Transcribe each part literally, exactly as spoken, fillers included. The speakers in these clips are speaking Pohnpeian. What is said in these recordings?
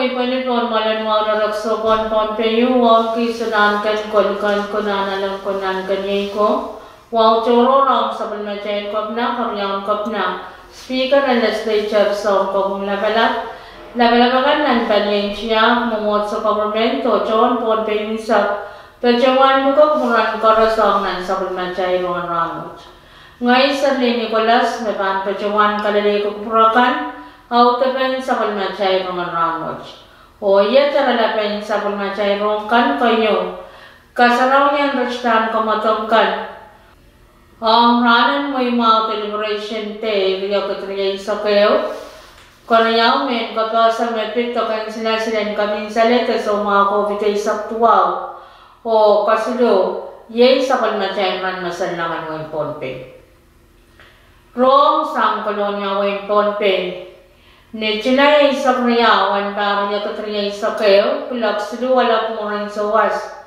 Ipweni pohn mwoalen wahu en erekiso pohn Pohnpei, wahu en Kisin Ahnken, Kolikan, Kunan Alem, Kunan Keniei ko, wahu tohrohr ong sapwellimatail Kepina, Keriaun Kepina, Speaker en Legislature, Sounkopwung Lapalap, lapalap akan nan palien tiahk, mwomwohdiso, government, oh tohn Pohnpei unsek, patohwan luke kupwuren koaros ong nan sapwellimatail rongen rahnwet. Ngehi Serlin Nicholas me pahn patohwan kalelehki kupwur akan audepen sapwellimatail rongen rahnwet. Oh iet oaralapen sapwellimatail rohng kan keieu: Kasarawi en Ritidahn Kamwadong kan ong rahnen mweimwahu de Liberation Day, riekid rieisek ehu, keriau, mehn kapehse me pid doken silasil en kepin salehde soumwahu COVID eisek duwau, oh kesiluh, iei sapwellimatail Ranmasang en Wein Pohnpei. Rohng sang Kolonia, Wein Pohnpei, ni Sulai eisek riau en pahr riekid rieisek ehu, kuloak siluh alap mwurin souwas,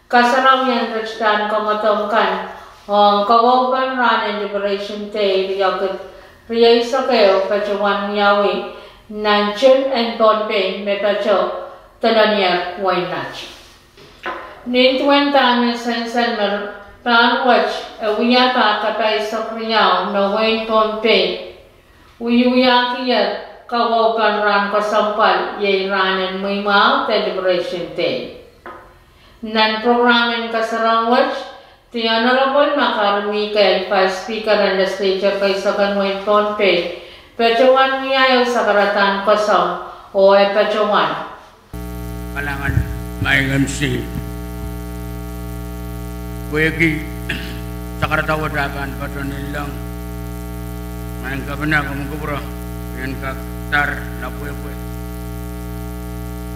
Kasarawi en Ritidahn Kamwadong kan ong kawaupen rahnen Liberation Day, riekid rieisek ehu, patohwan wiawi nan Tim en Pohnpei me patoh Dolonier, Wein Nati. Nin duwen dahme sansal me rahnwet e wia pahr kapaisek riau me Wein Pohnpei wiwiakier kawaupen rahn kesempwal, iei rahnen mweimwahu de Liberation Day. Nan program en kasarawi wet, The Honorable Makar Mikel, Vice Speaker en Legislature keisek en Wein Pohnpei, patohwan wia ehu sakaradahn koasoi, oh e patohwan Kalahngan, Maing M C. Pwehki sakarada wet ah pahn patoh nanleng, Maing Kepina, komw kupwure en kak dar lapwehpwe,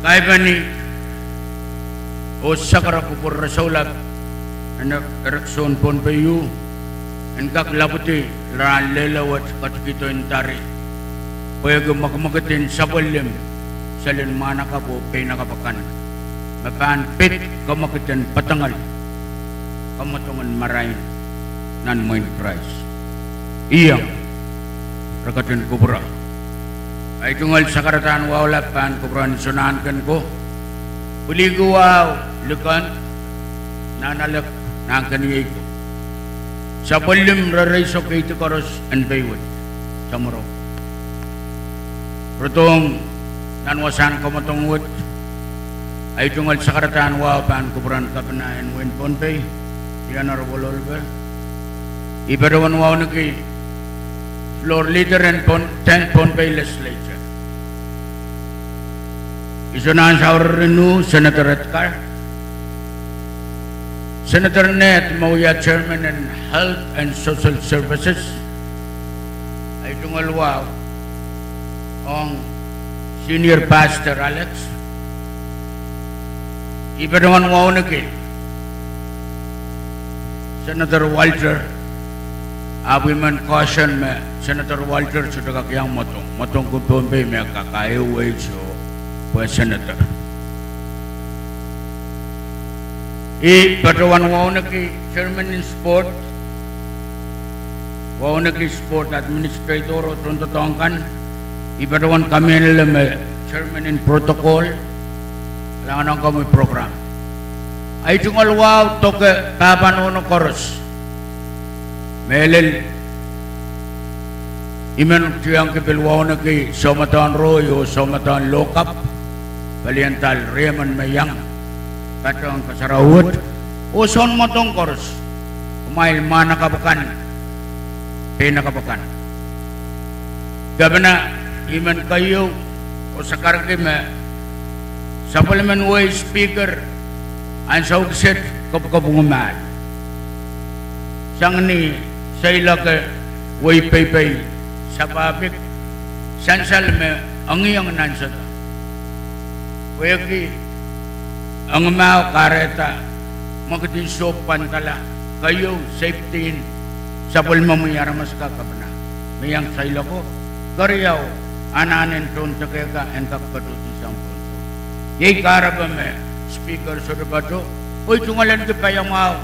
kaipeni oh sakara kupwur resoulap en erekison Pohnpei u en kak lapwidi rahn lelewet ketikihdo ndari, pwehki mwekimwekid en sapwellim, selin mwahnakapw oh peinakapw akan, me pahn pid kemwekid en padahngki kamwadong en marain nan mwehin Krais. Iang, re ketin kupwure. Ei tungoal sakaradahn wahu lap pahn kupwuren Sulai Ahnken ko, pwiliki wahu, likan, Nanalek, Nahnkeniei ko, sapwellim rereiso keidi koaros en pei wet, samworo, rodohng nan wasahn kamwadong wet. Ei tungoal sakaradahn wahu pahn kupwuren Kepina en Wein Pohnpei, Ian Arwololpe. I patohwan wauneki Floor Leader en Pon-, Tenth Pohnpei Legislature, Isohn Ansou Rirenue, Senator Edgar, Senator Ned me wia Chairman en Health and Social Services. Ei tungoal wahu ong Senior Pastor Alex. I patohwan wauneki Senator Walter, ahpw I men caution me Senator Walter sohte kak iang mwadong, mwadong kin Pohnpei me kak ehu wei soh pwe Senator. I patohwan wauneki Chairman en Sport, wauneki Sport Administrator oh tohndoadoahk kan. I patohwan kamehlele me Chairman en Protocol, kalahngan ong komwi program. Ei tungoal wahu doke pahpa nohno koaros. Mehlel, I men tiengki pil wauneki soumwadahn rohi oh soumwadahn lohkapw, palien dal riemen me iang patehng kasarawi wet, oh soun mwadong koaros, kumwail mwahnakapw akan, peinakapw akan. Kepina, I men keieu oh sakarki me sapwellimen wehi Speaker, ansou kiset kopwukopwung mwahl, sang ni seiloake wehi peipei, sapahpik, sansal me engieng nan sehda, pwehki engemwahu kahrehda mwekid en sohp pwandala. Keieu, safety en sapwellimomwi aramas akan, Kepina, me iang seiloako. Keriau, anahnen tohn tekehka en kak patohdi sang tohn sohp. Iei kahrepe me Speaker sohte patoh, oh I tungoal ahneki paiamwahu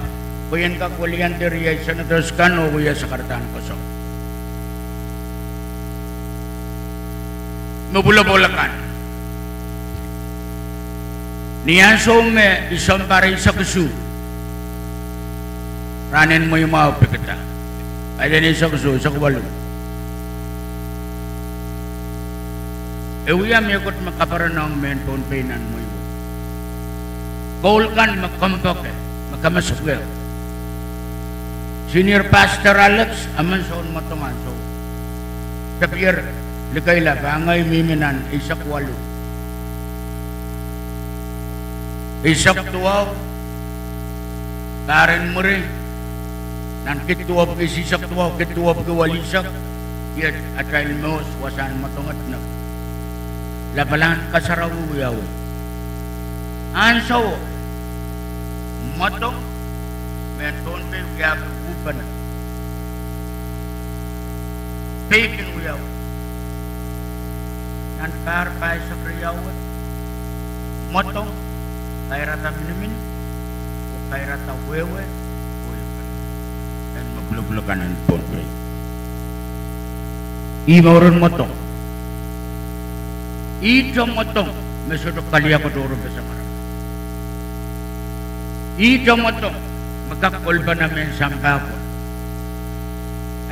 pwe I en kak weliandi riei Senators kan oh wia sakaradahn koasoi. Me pwulopwul akan, Ni ansou me I sounpar eisek isuh, rahn en mweimwahu pekida, kaidehn eisek isuh, eisek waluh, e wia mehkot me kaperen ong mehn Pohnpei nan mwehi. Koul kan me kompoake, me kemesepwehk. Senior Pastor Alex, emen soun Mwadong ansou, tepier likeila pwe ngehi mihmi nan eisek waluh. Eisek duwau, pahr en mwuri, nan kid duwepwiki, eisek duwau, kid duwepwiki welisek, iet atail mehs wasahn Mwadong et ne lapalahn kasarawi wiawi. Ansou Mwadong, mehn Pohnpei wiahki uhpene, peikin wiawi. Nan pahr pahisek riau wet, Mwadong kairada minimin, oh kairada wehwe, oh uhpene en me pwulopwul kan en Pohnpei. Ih mouren Mwadong. Ihte Mwadong me sohte kaliakot oh ripeseng aramas. Ihte Mwadong me kak kolpene mehn sampah pwon.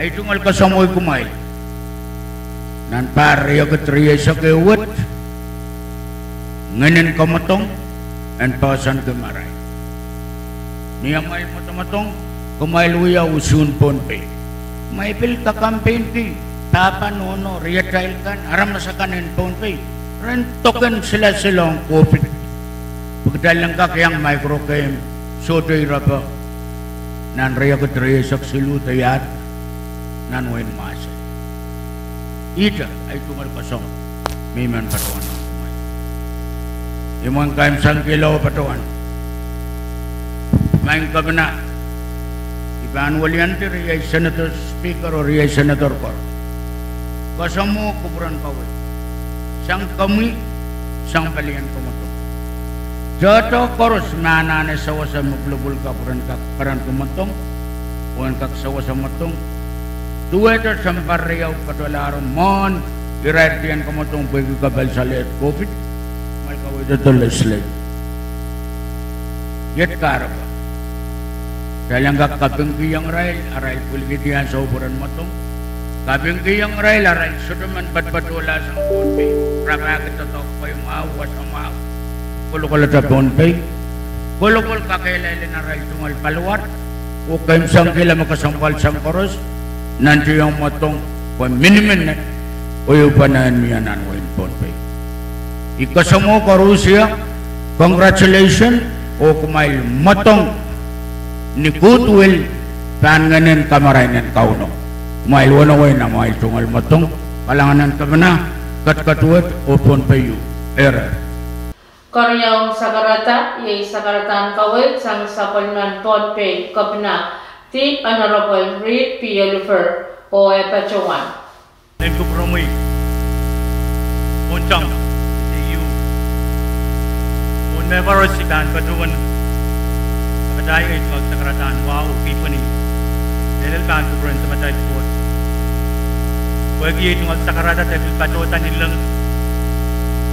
Ei tungoal kasamwoh kumwail, nan pahr riekid rieisek ehu wet, ngehn en kamwadong en poahsoanki marain. Ni amwail mwadamwadong, kumwail wia usuhn Pohnpei. Kumwail pil kakampeinki pahpa, nohno, riatail kan, aramas akan en Pohnpei, ren doken silasil ong COVID. Pwe kitail en kak iang micro game, sohte irepe, nan riekid rieisek siluh de iahd, nan wehin Mahsel. Ihte ei tungoal kasamwoh me I men patohwan ong kumwail. I men kaimwisekihla oh patohwan, Maing Kepina, I pahn weliandi riei Senator, Speaker oh riei Senator koaros. Kasamwoh kupwuren kaweid sang komwi, sang palien kamwadong. Tohto koaros me anahne sewese me pwulopwul kaperen, kaperen kamwadong, oh en kak sewese mwadong. Duwehte sounpar riau patohlahro mwohn irair dien kamwadong pwehki kapehse lel COVID, kumwail kaweid doh legislature. Iet kahrepe, kitail en kak kapingkihong irail arail pwilikihdi ansou pwuren mwadong. Kapingkihong irail arail sohte men patpatohla sang Pohnpei, rapahki doadoahk pweimwahu, wasamwahu, kolokolete Pohnpei, kolokol kakehlail en arail tungoal paliwar, oh kaimwisekihla me kesempwal sang koaros, nantihong mwadong pwe minimin, oh uhpene en mie nan wehin Pohnpei. I kasamwoh koarusie, congratulation, oh kumwail mwadong ni Kuhtwil pahn ngehnen kamarainen Kauno. Kumwail wenewei nan amwail tungoal mwadong, kalahngan en Kepina, ketiket wet oh Pohnpei ieu. Eri, keriaun sakarada iei sakaradahn kaweid sang sapwellimen Pohnpei, Kepina, The Honorable Reed P. Oliver, oh e patohwan. Len kupwuromwi, Pohnpei, ieu, oh me koaros I pahn patohwan kapatahieng ei tungoal sakaradahn wahu oh keipweni, mehlel pahn kupwuren Samatail Koht. Pwehki ei tungoal sakarada de pil patohda ni leng,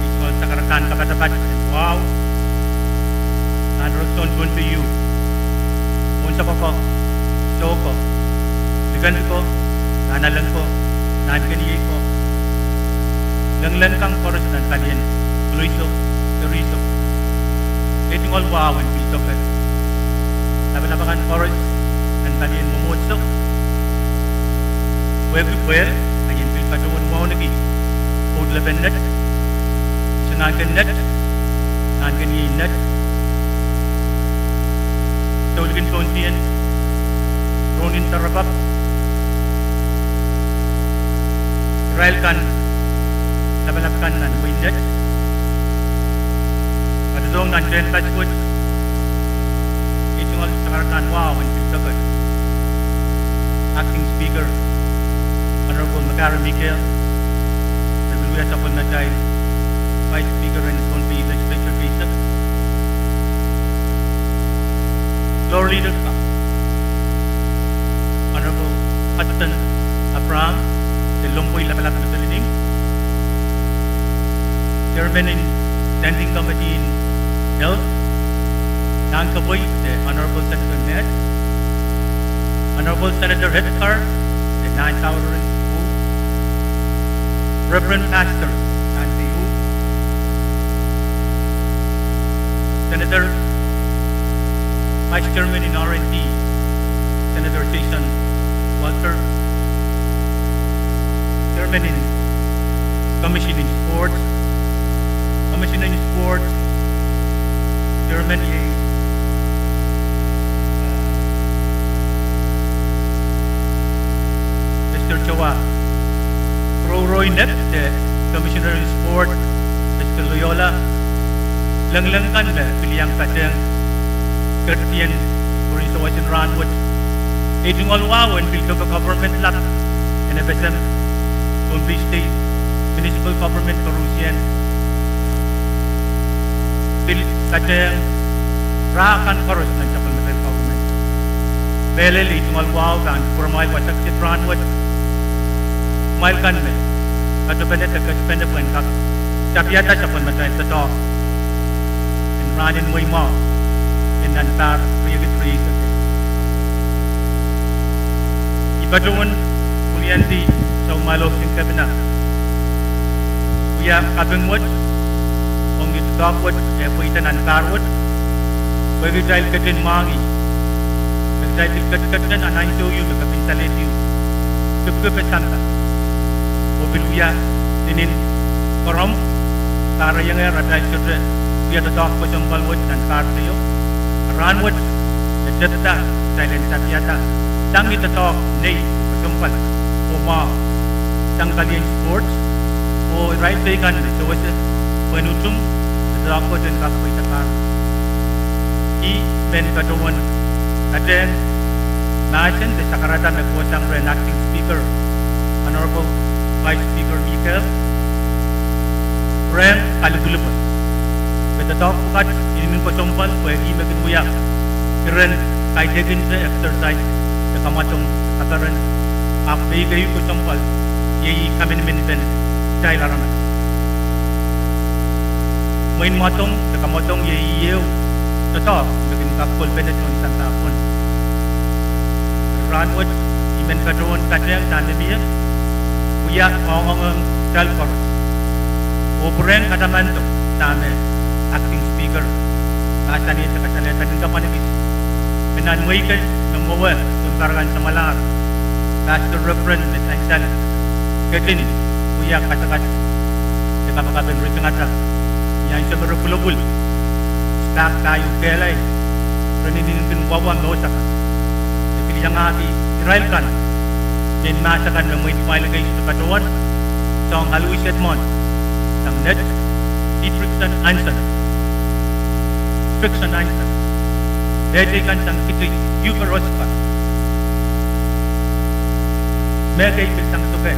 ei tungoal sakaradahn kapatapat en wahu, nan rong soun Pohnpei ieu, Pohnpei ko, Soko, Likend ko, Nahnalek ko, Nahnkeniei ko, lenglen kan koaros nan palien Koloiso, Keriso, ei tungoal wahu en pil doke. Lapalap akan koaros nan palien mwomwohdiso, pwehki pwehl, I en pil patohwan wauneki Koht Lepen Net, Sangahken Net, Nahnkeniei Net, Soulikin Sounpei, Rohnin Doaropapw, irail kan, lapalap kan nan wehin Net, patohwan nan tehnpas wet, ei tungoal sakaradahn wahu en pil doke. Acting Speaker, Honorable McGarry Miguel, me pil wia sapwellimatail Vice Speaker en Pohnpei Legislature keisek. Floor Leader kan, Honorable Hudson Abraham, de Longpwei Lapalap Meselini, Chairman en Standing Committee en Health, Nahnkepoid, the Honorable Senator Ned, Honorable Senator Hetkar, the Nahnsaur en School, Reverend Pastor Nancy Wu, Senator, Vice Chairman in R and D, Senator Jason Walker, Chairman in Commission in Sports, Commissioner in Sports, Chairman iei, uh, Mister Joa Roroi Nep, the Commissioner in Sports, Mister Loyola, lengileng kan me pil iang patehng kertien pwurin sewese en rahn wet. Ei tungoal wahu en pil kak government lap en FSM, Pohnpei State Municipal Government koaruhsie, pil patehng rah kan koaros nan sapwellimatail government. Mehlel ei tungoal wahu pahn pwurehng amwail wasa kiset rahn wet, amwail kan me patopene de ketpene pwehn kak tapiada sapwellimatail doadoahk en rahn en mweimwahu en nan pahr riekid rieisek. I patohwan pwiliandi soumwail ohpis en kepina wia kaping wet ong ni doadoahk wet eh pweida nan pahr wet, pwehki kitail ketin mwahngih, pwe kitail pil ketiketnen anahn souieu de kepin salehdiu, kepikepe sampah, oh pil wia ninin koaros, kahrehiong atail sohte wia doadoahk kesempwal wet nan pahr teio. Rahn wet e tepda kitail en tapiada sang ni doadoahk nei, kesempwal, oh mwahu, sang palien sports oh irail teikan me sewese pwehn utung doadoahk wet en kak pweida pahr. I men patohwan patehng mahsen de sakarada me kohsang rehn Acting Speaker, Honorable Vice Speaker Mikel, rehn kalipwulipwel me doadoahk pwukat inenen kesempwal pwehki me kin wia iren kaidehkin de exercise de kamwadong kaperen, ahpw me keieu kesempwal iei kaminiminpen kitail aramas. Mwein mwadong de kamwadong iei ehu doadoahk me kin kak kolpene tohn sampah pwon. Rahn wet I men patohwan patehng dahme mie, wia ngoangoang ong kitail koaros, oh pwurehng katamando dahme Acting Speaker mahsanih de kasalehda nin kapwan ekis me nan mwehi kan me mwowe sounpar kan samwalahr, Pastor Reverend me sansal ketin wia kasakat de kapakap en ritingada ni ansou me re pwulopwul, pak pahieu kehlail, re ninin kin wawa mehsang kan, e pil iangahki irail kan mehn mahs akan me mwein kumwail kei sohte patohwan, soang Alois Edmond, sang Ned, Dietrichson Anson, Dietrichson Anson, de teikan sang Kitty Huber Oscar. Me kei pil sang sohte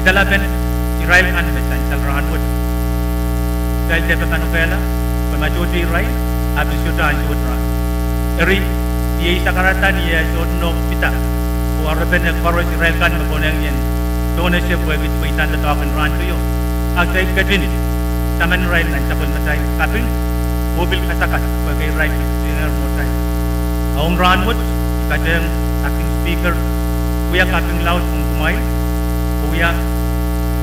kidalapen irail kan me sansal rahn wet. Kitail dehr kanukehla pwe ma sohte irail, a pil sohte ansou wet rahn. Eri, iei sakarada ni eh sohte nohk pida oh arepene koaros irail kan me konehng ien donation pwehki pweidahn doadoahk en rahn teio, a kitail ketin taman irail nan sapwellimatail kaping oh pil kasakat pwehki irail pil sinehr mwohtail. A ong rahn wet I patehng Acting Speaker wia kaping laud ong kumwail, oh wia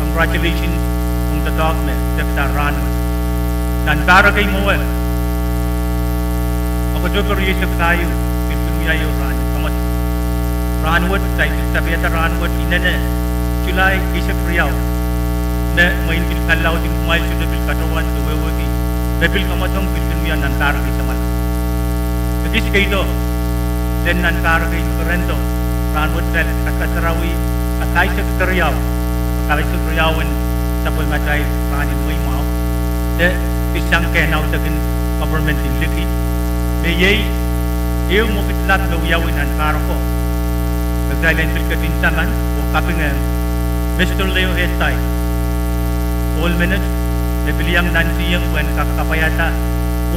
congratulations ong doadoahk me tepda rahn wet. Nan pahr ekei mwowe, Oktohpe rieisek pahieu, pil kin wia ehu rahn kamwot. Rahn wet, kitail pil tapiada rahn wet inenen Sulai eisek riau, me mwein pil kalaudehkin kumwail sohte pil patohwan de wehwehki me pil kamwadong pil kin wia nan pahr ekei samwalahro. Ekis keido, len nan pahr ekei me kerendo, rahn wet kitail kasarawi, a kaisek keriau, kaisek riau en sapwellimatail rahn en mweimwahu, de kis sang kehnaudek en government en liki, me iei ehu mwekid lap me wiawi nan pahr oko, me kitail en pil ketin taman oh kapingehng Mister Leo Hesai, ohl menet me pil iang nansihong pwehn kak kapwaiada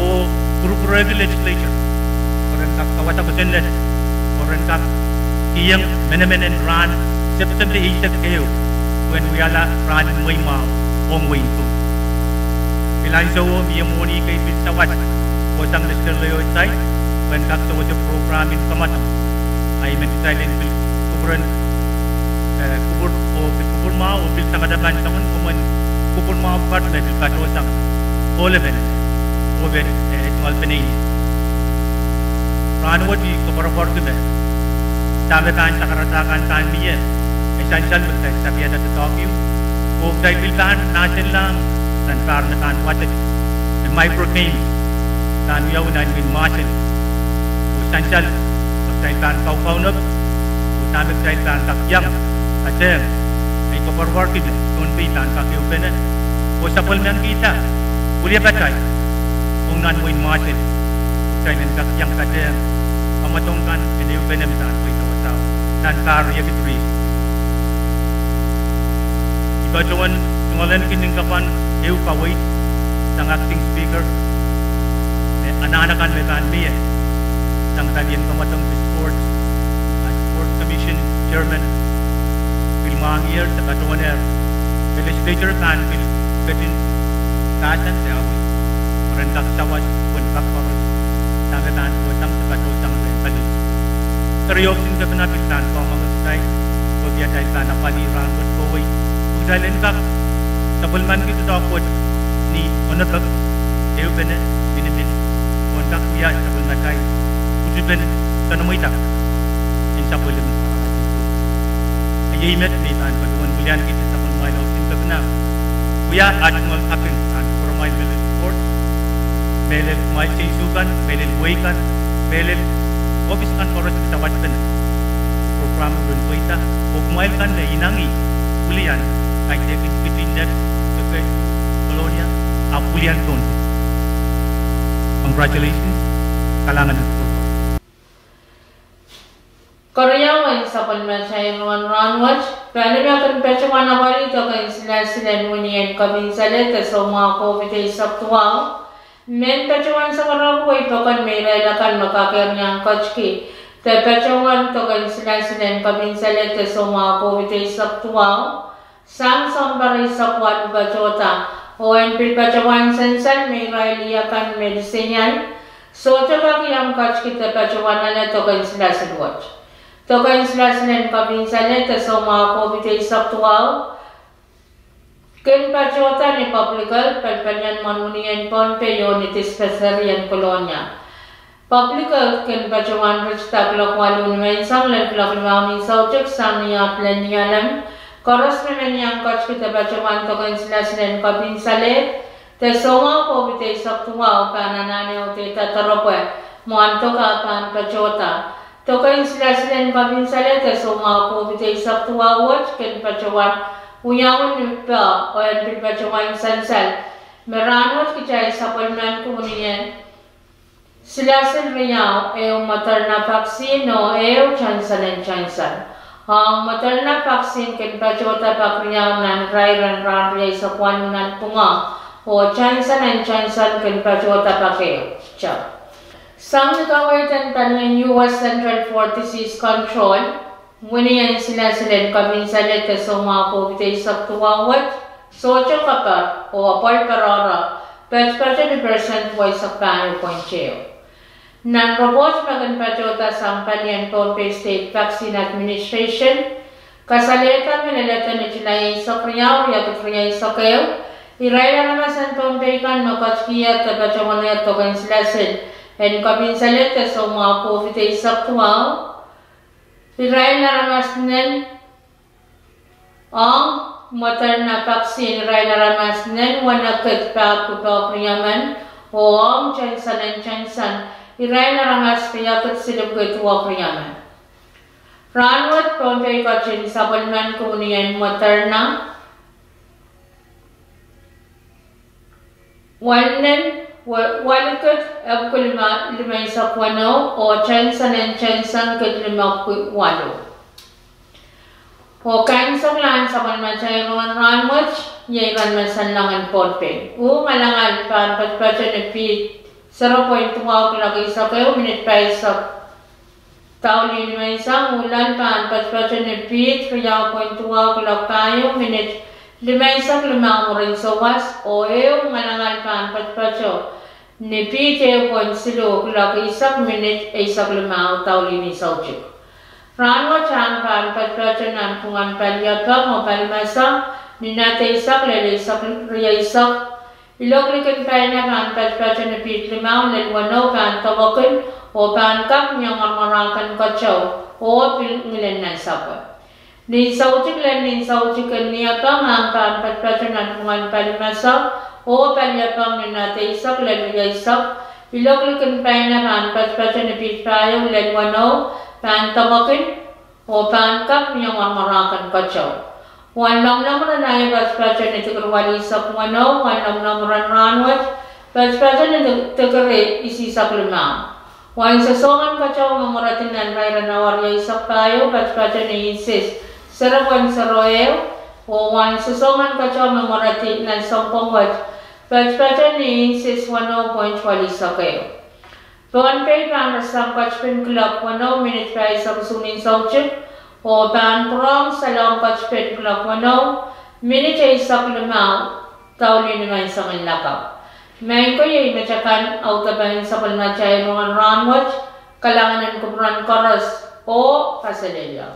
oh pwurupwurehki legislature, pwe ren kak kawada kosonned, pwe ren kak kihong menemenen rahn Septempe eisek ehu pwehn wiahla rahn en mweimwahu ong wehin Pohnpei. Pil ansouo mie mwohni kei pil sawas kohsang Mister Leo Sai, pwehn kak sewese program en kamwadong. Ahi men kitail en pil kupwuren, eh, kupwur, oh pil kupwur mwahu, oh pil sangadapan soangen komwen kupwur mwahu pwukat me pil patohsang. Kohlepen, oh pil, eh, tungoal peneinei. Rahnwet I koapworopworki me dahme pahn sakarada kan pahn mie, e sansal me kitail sapiada doadoahk ehu, oh kitail pil pahn mahsenlahng nan pahr me pahn wadek, me micro game pahn wiawi nan wehin Marshall. Oh sansal me kitail pahn kaukaunop, oh dahme kitail pahn kak iang patehng. I koapworopworki me Pohnpei pahn kak ehupene, oh sapwellimanikihda wiliapatail ong nan wehin Marshall, kitail en kak iang patehng kamwadong kan en ehupene me pahn pweida wasao nan pahr riekid rieisek. I patohwan tungoalenki nin kapwan ehu kaweid sang Acting Speaker, me anahn akan me pahn mie sang palien kamwadong en sports, a Sports Commission Chairman pil mwahngiher de patohwanehr me legislature pahn pil ketin pahsan de awi, me ren kak sawas pwehn kak koaros dahme pahn kohsang de patohsang rehn palien. Eri ohpis en kepina pil pahn kamwomwen kitail, pwehki atail pahn apwalih rahnwet kohwei, pwe kitail en kak sapwellimaniki doadoahk wet ni onopek, ehupene, minimin, oh en kak wia sapwellimatail pwutipen soanamweida en sapwellime. A iei met me I pahn patohwan wiliankihda sapwellimamwail ohpis en kepina, wia at kumwail kaping pahn kupwuramwail mehlel sports, mehlel kumwail seisu kan, mehlel wehi kan, mehlel ohpis kan koaros me sawaspene. Program en pweida, oh kumwail kan me inangih wilian kaidehkin Kitti Ned, Keke, Kolonia, ahpw wilian Pohnpei. Congratulations, kalahngan en kupwur. Keriau en sapwellimatail rongen rahnwet, pali me kin patohwan apwalih doken silasil en wini en kepin salehd de soumwahu COVID eisek duwau, men patohwan sakarapwei pokon me irail akan me kakerian ketki de patohwan doken silasil en kepin salehd de soumwahu COVID eisek duwau sang sounpar eisek waluh patohda, oh en pil patohwan sansal me irail akan me liseian sohte kak iang ketki de patohwan ale doken silasil wet. Doken silasil en kepin salehd de soumwahu COVID eisek duwau kin patohda ni Public Health, palipalien mwohn wini en Pohnpei oh ni dispensary en Kolonia. Public Health kin patohwan ritida kuloak waluh nimenseng lel kuloak limau ni soutik sang ni ahpw lel ni alem, koaros me men iang ketki de patohwan doken silasil en kepin salehd de soumwahu COVID eisek duwau pahn anahne audehda doaropwe mwohn doke pahn patohda. Doken silasil en kepin salehd de soumwahu COVID eisek duwau wet kin patohwan wiawi ni peh, oh en pil patohwan sansal me rahnwet kitail sapwellimaniki wini en silasil riau, ehu Moderna vaccine oh ehu Johnson and Johnson. Ong Moderna vaccine kin patohda pak riau nan irair en rahn rieisek waluh nanpwungo, oh Johnson and Johnson kin patohda pak ehu. Sang ni kaweid en palien U S Centers for Disease Control, wini en silasil en kepin salehd de soumwahu COVID eisek duwau wet sohte kapar oh apwal pwarara, patopato ni percent weisek pahieu point ehu. Nan report me kin patohda sang palien Pohnpei State Vaccine Administration, kasalehda me leledo ni Sulai eisek riau, riekid rieisek ehu, irail aramas en Pohnpei kan me ketkier de patohwanehr doken silasil en kepin salehd de soumwahu COVID eisek duwau, irail aramas nen, ong Moderna vaccine irail aramas nen wenekid pahr kupok riemen, oh ong Johnson and Johnson irail aramas riekid silipwiki duwehk riemen. Rahnwet Pohnpei ketin sapwellimaniki wini en Moderna wellen, we-, welikid epwiki lime, limeisek weneu, oh Johnson and Johnson kid limepwiki waluh. Oh kaimwiseklahn sapwellimatail rongen rahnwet, iei iren mesen langen Pohnpei. Uh ngalangal pahn patopato ni piht zero point duwau kuloak eisek ehu minit pahisek daulih nimenseng, uh loal pahn patopato ni piht riau point duwau kuloak pahieu minit Limeinsek limau mwurin souwas, oh ehu ngalangal pahn patopato ni piht ehu pwehn siluh, kuloak eisek, minit eisek limau, daulih ni soutik. Rahnwet ahng pahn patopato nanpwungen paliepeng oh palimese, ni nat eisek lel eisek rieisek. Ilok likin paina pahn patopato ni piht limau lel weneu, pahn doadoahk, oh pahn kak mie ngorngorahk en keteu, oh pil ngilen nansapwe. Nin soutik lel nin soutik en niepeng ahng pahn patopato nanpwungen palimese oh paliepeng, ni nat eisek lel rieisek. Ilok likin paina pahn patopato ni piht pahieu lel weneu, pahn doadoahk, oh pahn kak mie ngorngorahk en keteu. Wen lomwlomw ren aio patopato ni dikehr welihsek weneu, wen lomwlomw ren rahnwet patopato ni dikehr isihsek limau. Wen sosongen keteu me mweredi nan irair en awa rieisek pahieu patopato ni inches sero pwehn sero ehu, oh wen sosongen keteu me mweredi nan sounpwong wet patopato ni inches weneu pwehn welihsek ehu. Pohnpei pahn rasehng ketipin kuloak weneu, minit pahisek isuh nin soutik, oh pahn pwurehng salehng ketipin kuloak weneu, minit eisek limau, daulih ni menseng en lakapw. Maing ko, iei me te kan audepen sapwellimatail rongen rahnwet. Kalahngan en kupwuren koaros oh kaselehlie.